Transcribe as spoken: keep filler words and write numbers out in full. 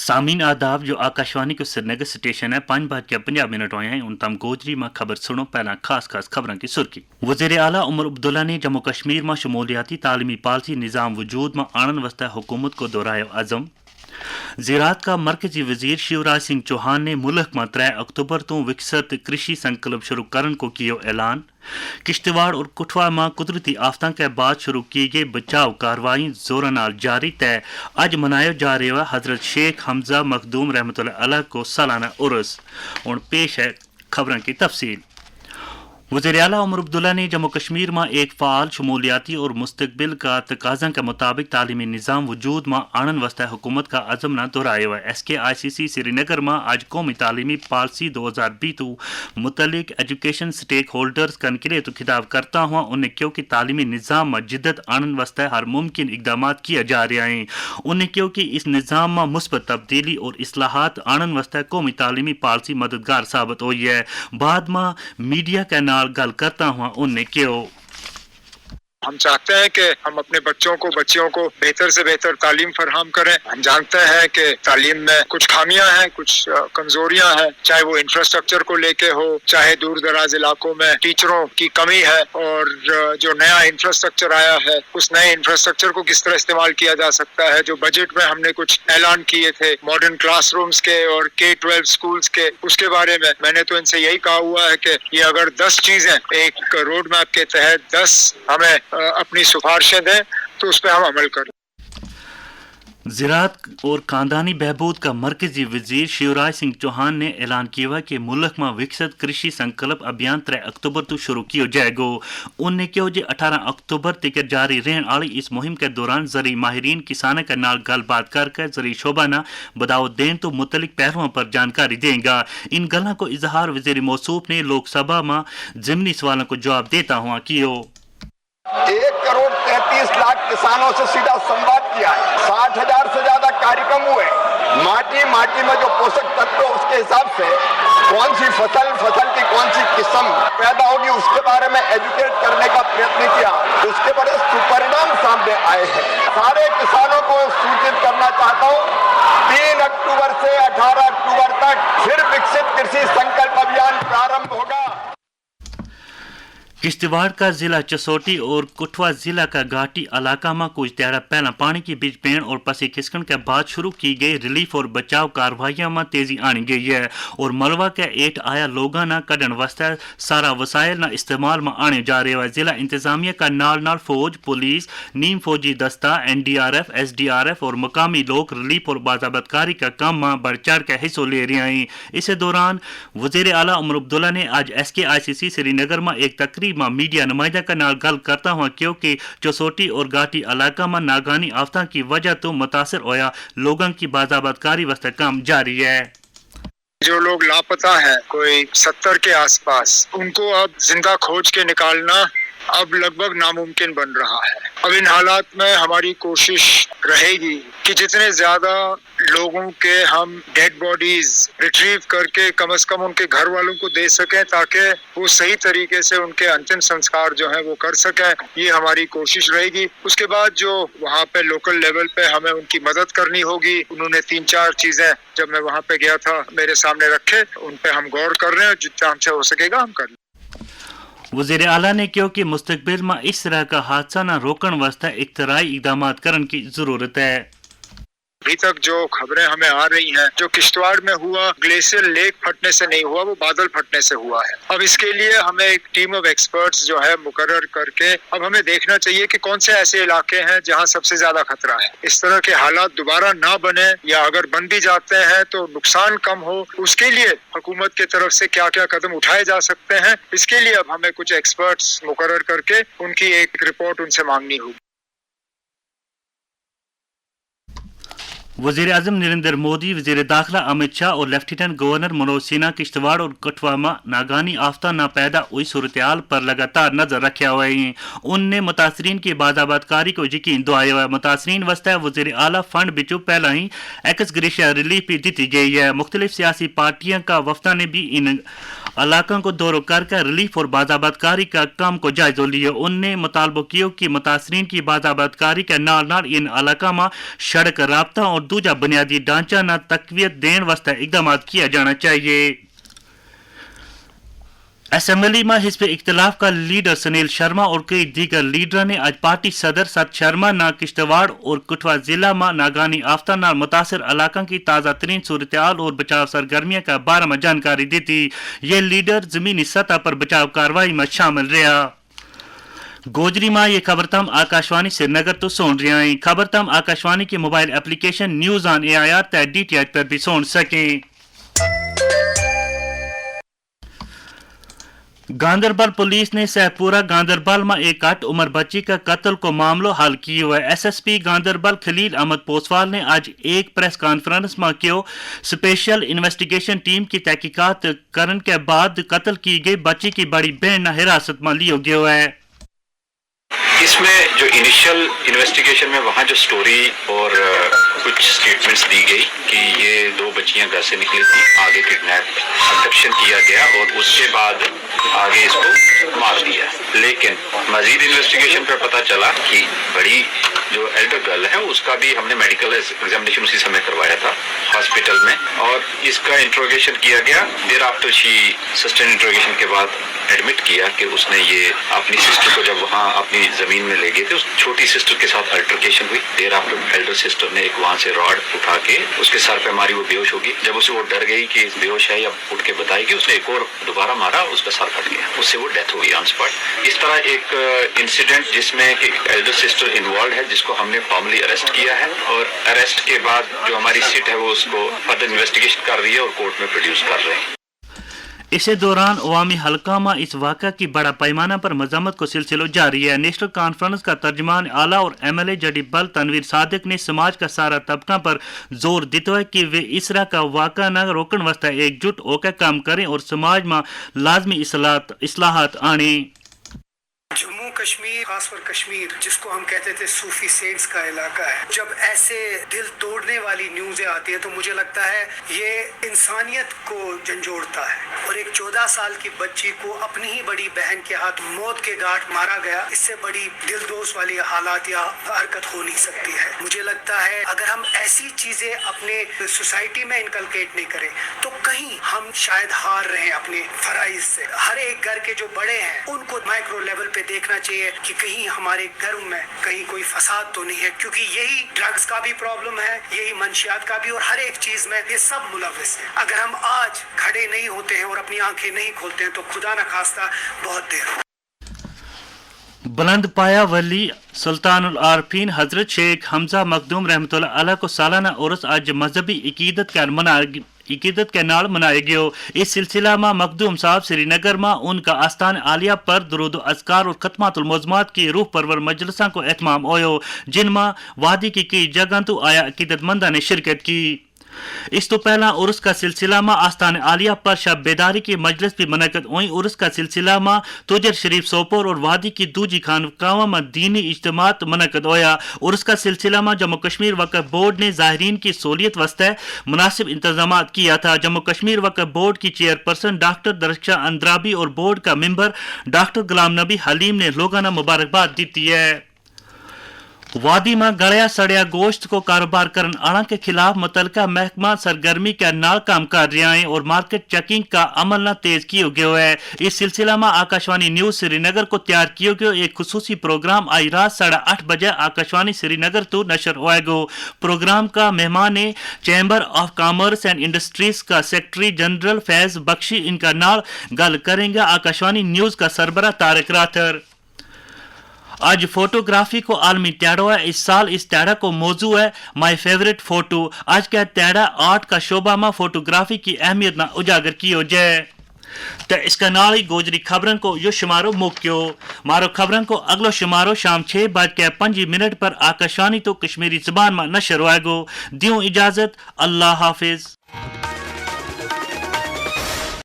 سامین آداب، یوہ آکاشوانی کو سرینگر سٹیشن ہے۔ پنج بج کے پنجاہ منٹ ہوئے ہیں۔ ان تم گوجری ما خبر سنو۔ پہلاں خاص خاص خبراں کی سرخی۔ وزیر اعلیٰ عمر عبداللہ نے جموں کشمیر ما شمولیاتی تعلیمی پالیسی نظام وجود ما آنن واسطے حکومت کو دہرایو عزم۔ زراعت کا مرکزی وزیر شیوراج سنگھ چوہان نے ملک ما ترے اکتوبر توں وکست کرشی سنکلپ شروع کرن کو کیو اعلان۔ کشتواڑ اور کٹھوا ما قدرتی آفتاں کے بعد شروع کی گئی بچاؤ کاروائی زوراں نال جاری تے اج منایو جا رہیو ہے حضرت شیخ حمزہ مخدوم رحمت اللہ علیہ کو سالانہ عرس۔ ہن پیش ہے خبراں کی تفصیل۔ وزیر اعلیٰ عمر عبداللہ نے جموں کشمیر ما ایک فعال شمولیاتی اور مستقبل کا تقاضاں کے مطابق تعلیمی نظام وجود ما آنن واسطے حکومت کا عزم نا دہرایو ہے۔ ایس کے آئی سی سی سری نگر ما آج قومی تعلیمی پالیسی دو ہزار بیس تو متعلق ایجوکیشن سٹیک ہولڈرز کنکلے تو خطاب کرتا ہوا انہیں کہیو کہ تعلیمی نظام ما جدت آنن واسطے ہر ممکن اقدامات کیا جا رہیا ہیں۔ انہیں کہیو کہ اس نظام ما مثبت تبدیلی اور اصلاحات آنن واسطے قومی تعلیمی پالیسی مددگار ثابت ہوئی ہے۔ بعد ما میڈیا کے نال گل کرتا ہوا انہیں کہیو۔ ہم چاہتے ہیں کہ ہم اپنے بچوں کو بچیوں کو بہتر سے بہتر تعلیم فراہم کریں۔ ہم جانتے ہیں کہ تعلیم میں کچھ خامیاں ہیں، کچھ کمزوریاں ہیں، چاہے وہ انفراسٹرکچر کو لے کے ہو، چاہے دور دراز علاقوں میں ٹیچروں کی کمی ہے، اور جو نیا انفراسٹرکچر آیا ہے اس نئے انفراسٹرکچر کو کس طرح استعمال کیا جا سکتا ہے۔ جو بجٹ میں ہم نے کچھ اعلان کیے تھے ماڈرن کلاس رومز کے اور کے ٹویلو اسکولز کے، اس کے بارے میں میں نے تو ان سے یہی کہا ہوا ہے کہ یہ اگر دس چیزیں ایک روڈ میپ کے تحت دس ہمیں اپنی سفارشیں دیں تو اس پہ ہم عمل کریں۔ زراعت اور خاندانی بہبود کا مرکزی وزیر شیوراج سنگھ چوہان نے اعلان کیو ہے کہ ملک ما وکست کرشی سنکلپ ابھیان ترے اکتوبر تو شروع کیو جائے گو۔ انہیں کہیو جے اٹھارہ اکتوبر تک جاری رہن آلی اس مہم کے دوران زرعی ماہرین کساناں کے نال گل بات کر کے زرعی شعبہ نا بداؤ دین تو متعلق پہلواں پر جانکاری دیں گا۔ ان گلاں کو اظہار وزیر موصوف نے لوک سبھا ما ضمنی سوالاں کو جواب دیتا ہوا کیو۔ ایک کروڑ تینتیس لاکھ کسانوں سے سیدھا سنواد کیا ہے، ساٹھ ہزار سے زیادہ کاریکم ہوئے۔ ماٹی ماٹی میں جو پوشک تتو اس کے حساب سے کون سی فصل، فصل کی کون سی قسم پیدا ہوگی، اس کے بارے میں ایجوکیٹ کرنے کا پریتن کیا، اس کے بڑے سپرنام سامنے آئے ہیں۔ سارے کسانوں کو سوچت کرنا چاہتا ہوں، تین اکتوبر سے اٹھارہ اکتوبر تک پھر وکست کرشی سنکلپ ابھیان پرارمب ہوگا۔ کشتواڑ کا ضلع چسوٹی اور کٹھوا ضلع کا گھاٹی علاقہ ما کچھ تیارہ پہلاں پانی کی بچ پین اور پسی کھسکن کے بعد شروع کی گئی ریلیف اور بچاؤ کاروائیاں ما تیزی آنی گئی ہے اور ملوا کے ایٹ آیا لوگاں نا کڈن واسطے سارا وسائل نا استعمال ما آنے جا رہے ہوئے۔ ضلع انتظامیہ کا نال نال فوج، پولیس، نیم فوجی دستہ، این ڈی آر ایف، ایس ڈی آر ایف اور مقامی لوگ ریلیف اور بازابت کاری کا کام ما بڑھ چڑھ کے حصو لے رہے ہیں۔ اسے دوران وزیر اعلیٰ عمر عبداللہ نے آج ایس کے آئی سی سی سری نگر ما ایک تقریب ما میڈیا نمائندہ کا نال گل کرتا ہوا کہیو کہ چوسوٹی اور گھاٹی علاقہ ما ناگانی آفتاں کی وجہ تو متاثر ہویا لوگاں کی بازابت کاری واسطے کام جاری ہے۔ جو لوگ لاپتہ ہیں کوئی ستر کے آس پاس، ان کو اب زندہ کھوج کے نکالنا اب لگ بھگ ناممکن بن رہا ہے۔ اب ان حالات میں ہماری کوشش رہے گی کہ جتنے زیادہ لوگوں کے ہم ڈیڈ باڈیز ریٹریو کر کے کم از کم ان کے گھر والوں کو دے سکیں تاکہ وہ صحیح طریقے سے ان کے انتم سنسکار جو ہیں وہ کر سکیں، یہ ہماری کوشش رہے گی۔ اس کے بعد جو وہاں پہ لوکل لیول پہ ہمیں ان کی مدد کرنی ہوگی، انہوں نے تین چار چیزیں جب میں وہاں پہ گیا تھا میرے سامنے رکھے، ان پہ ہم غور کر رہے ہیں، جتنا ہم سے ہو سکے گا ہم کر لیں۔ وزیر اعلیٰ نے کہیو کہ مستقبل ما اس طرح کا حادثہ نا روکن واسطے اختراعی اقدامات کرن کی ضرورت ہے۔ ابھی تک جو خبریں ہمیں آ رہی ہیں، جو کشتواڑ میں ہوا، گلیشیئر لیک پھٹنے سے نہیں ہوا، وہ بادل پھٹنے سے ہوا ہے۔ اب اس کے لیے ہمیں ایک ٹیم آف ایکسپرٹس جو ہے مقرر کر کے اب ہمیں دیکھنا چاہیے کہ کون سے ایسے علاقے ہیں جہاں سب سے زیادہ خطرہ ہے، اس طرح کے حالات دوبارہ نہ بنے یا اگر بن بھی جاتے ہیں تو نقصان کم ہو، اس کے لیے حکومت کی طرف سے کیا کیا قدم اٹھائے جا سکتے ہیں، اس کے لیے اب ہمیں کچھ ایکسپرٹس مقرر کر کے ان کی ایک رپورٹ ان سے مانگنی ہوگی۔ وزیر اعظم نریندر مودی، وزیر داخلہ امت شاہ اور لیفٹیننٹ گورنر منوج سنہا کشتواڑ اور کٹھوا ما ناگانی آفتہ نا پیدا ہوئی صورتحال پر لگاتار نظر رکھیا ہوئے ہیں۔ ان نے متاثرین کی بازآباد کاری کو یقین دعایا ہوئے۔ متاثرین واسطے وزیر اعلیٰ فنڈ بچو پہلا ہی ایکس گریشیا ریلیف بھی دتی گئی ہے۔ مختلف سیاسی پارٹیاں کا وفدہ نے بھی ان علاقوں کو دورو کر کے ریلیف اور بازآباد کاری کا کام کو جائزو لیو۔ ان نے مطالبو کیو کہ متاثرین کی بازآباد کاری کے نال نال ان علاقہ ما سڑک رابطہ اور دوجا بنیادی ڈھانچہ نا تقویت دین واسطے اقدامات کیا جانا چاہیے۔ اسمبلی ما حزب اختلاف کا لیڈر سنیل شرما اور کئی دیگر لیڈراں نے اج پارٹی صدر ست شرما نا کشتواڑ اور کٹھوا ضلع ما ناگانی آفتہ نال متاثر علاقاں کی تازہ ترین صورتحال اور بچاؤ سرگرمیاں کا بارہ ما جانکاری دیتی۔ یہ لیڈر زمینی سطح پر بچاؤ کاروائی ما شامل رہیا۔ گوجری ما یہ خبر تم آکاشوانی سرینگر تو سون رہیا ہیں۔ خبر تم آکاشوانی کے موبائل ایپلیکیشن نیوز آن اے آئی آر تے ڈی ٹی ایچ پر بھی سون سکیں۔ گاندربل پولیس نے سہ پورا گاندربل ما ایک اٹھ عمر بچی کا قتل کو معاملو حل کیو ہے۔ ایس ایس پی گاندربل خلیل احمد پوسوال نے آج ایک پریس کانفرنس ما کیو، سپیشل انویسٹیگیشن ٹیم کی تحقیقات کرن کے بعد قتل کی گئی بچی کی بڑی بہن نا حراست ما لیو گیو ہے۔ اس میں جو انیشل انویسٹیگیشن میں وہاں جو سٹوری اور کچھ سٹیٹمنٹس دی گئی کہ یہ دو بچیاں گھر سے نکلی تھی، آگے کڈنیپ، ابڈکشن کیا گیا اور اس کے بعد آگے اس کو مار دیا۔ لیکن مزید انویسٹیگیشن پر پتہ چلا کہ بڑی جو ایلڈر گرل ہے، اس کا بھی ہم نے میڈیکل ایگزامینیشن اسی سمے کروایا تھا ہاسپٹل میں، اور اس کا انٹروگیشن کیا گیا۔ دیر آفٹر شی سسٹین انٹروگیشن کے بعد ایڈمٹ کیا کہ اس نے یہ اپنی سسٹر کو جب وہاں اپنی زمین میں لے گئے تھے، اس چھوٹی سسٹر کے ساتھ الٹرکیشن ہوئی۔ دیر آفٹر ایلڈر سسٹر نے ایک وہاں سے راڈ اٹھا کے اس کے سر پہ ماری، وہ بے ہوش ہوگی۔ جب اسے وہ ڈر گئی کہ بے ہوش ہے یا اٹھ کے بتائے گی، اس نے ایک اور دوبارہ مارا، اس کا سر پھٹ گیا، اس سے وہ ڈیتھ ہو گئی آن سپاٹ۔ اس طرح ایک انسیڈنٹ جس میں کہ ایلڈر سسٹر انوالوڈ ہے، جس کو ہم نے فارملی اریسٹ کیا ہے، اور اریسٹ کے بعد جو ہماری سٹ ہے وہ اس کو فردر انویسٹیگیشن کر رہی ہے اور کورٹ میں پروڈیوس کر رہے ہیں۔ اسے دوران عوامی حلقہ ما اس واقعہ کی بڑا پیمانہ پر مذمت کو سلسلو جاری ہے۔ نیشنل کانفرنس کا ترجمان اعلیٰ اور ایم ایل اے جڑی بل تنویر صادق نے سماج کا سارا طبقہ پر زور دیتو ہے کہ وہ اس طرح کا واقعہ نا روکن واسطے ایک جٹ ہو کے کام کریں اور سماج ما لازمی اصلاحات آنی۔ جموں کشمیر، خاص پر کشمیر جس کو ہم کہتے تھے صوفی سینٹس کا علاقہ ہے، جب ایسے دل توڑنے والی نیوزیں آتی ہیں تو مجھے لگتا ہے یہ انسانیت کو جھنجھوڑتا ہے۔ اور ایک چودہ سال کی بچی کو اپنی ہی بڑی بہن کے ہاتھ موت کے گھاٹ مارا گیا، اس سے بڑی دل دوست والی حالات یا حرکت ہو نہیں سکتی ہے۔ مجھے لگتا ہے اگر ہم ایسی چیزیں اپنے سوسائٹی میں انکلکیٹ نہیں کریں تو کہیں ہم شاید ہار رہے ہیں اپنے فرائض سے۔ ہر ایک گھر کے جو بڑے ہیں ان کو مائیکرو لیول پہ دیکھنا چاہیے کہ کہیں ہمارے گھروں میں کہیں کوئی فساد تو نہیں ہے، کیونکہ یہی ڈرگز کا بھی پرابلم ہے، یہی منشیات کا بھی، اور ہر ایک چیز میں یہ سب ملوث ہیں۔ اگر ہم آج کھڑے نہیں ہوتے ہیں اور اپنی آنکھیں نہیں کھولتے ہیں تو خدا نخواستہ بہت دیر ہو۔ بلند پایا ولی سلطان العارفین حضرت شیخ حمزہ مخدوم رحمت اللہ علیہ کو سالانہ عرس آج مذہبی عقیدت کا منا عقیدت کے نال منائے گیو۔ اس سلسلہ ما مخدوم صاحب سری نگر ما ان کا آستان عالیہ پر درود و اذکار اور ختمات المعظمات کی روح پرور مجلساں کو اہتمام ہویو، جن ما وادی کی کئی جگہ تو آیا عقیدت منداں نے شرکت کی۔ اس تو پہلاں عرس کا سلسلہ ما آستان عالیہ پر شب بیداری کی مجلس بھی منعقد ہوئی۔ عرس کا سلسلہ ما تجر شریف سوپور اور وادی کی دوجی خانقاہاں ما دینی اجتماعات منعقد ہویا۔ عرس کا سلسلہ ما جموں کشمیر وقف بورڈ نے زائرین کی سہولیت واسطے مناسب انتظامات کیا تھا۔ جموں کشمیر وقف بورڈ کی چیئرپرسن ڈاکٹر درخشاں اندرابی اور بورڈ کا ممبر ڈاکٹر غلام نبی حلیم نے لوگاں نا مبارکباد دیتی ہے۔ وادی ما گڑیا سڑیا گوشت کو کاروبار کرن آڑاں کے خلاف متعلقہ محکمہ سرگرمی کے نال کام کر رہیا ہیں اور مارکیٹ چیکنگ کا عمل نا تیز کیو گیو ہے۔ اس سلسلہ ما آکاشوانی نیوز سری نگر کو تیار کیو گیو ایک خصوصی پروگرام آئی رات ساڑھا آٹھ بجے آکاشوانی سری نگر تو نشر ہوئے گو۔ پروگرام کا مہمان نے چیمبر آف کامرس اینڈ انڈسٹریز کا سیکرٹری جنرل فیض بخشی ان کا نال گل کریں گا آکاشوانی نیوز کا سربراہ طارق راتھر۔ آج فوٹوگرافی کو عالمی تیاڑو ہے۔ اس سال اس تیاڑا کو موضوع ہے مائی فیورٹ فوٹو۔ آج کا تیاڑا آرٹ کا شعبہ ما فوٹوگرافی کی اہمیت نا اجاگر کیو جائے۔ تے اس کا نال ہی گوجری خبرن کو یوہ شمارو موکیو۔ مارو خبرن کو اگلو شمارو شام چھ بج کے پنجی منٹ پر آکاشانی تو کشمیری زبان ما نشر ہوئے گو۔ دیوں اجازت، اللہ حافظ۔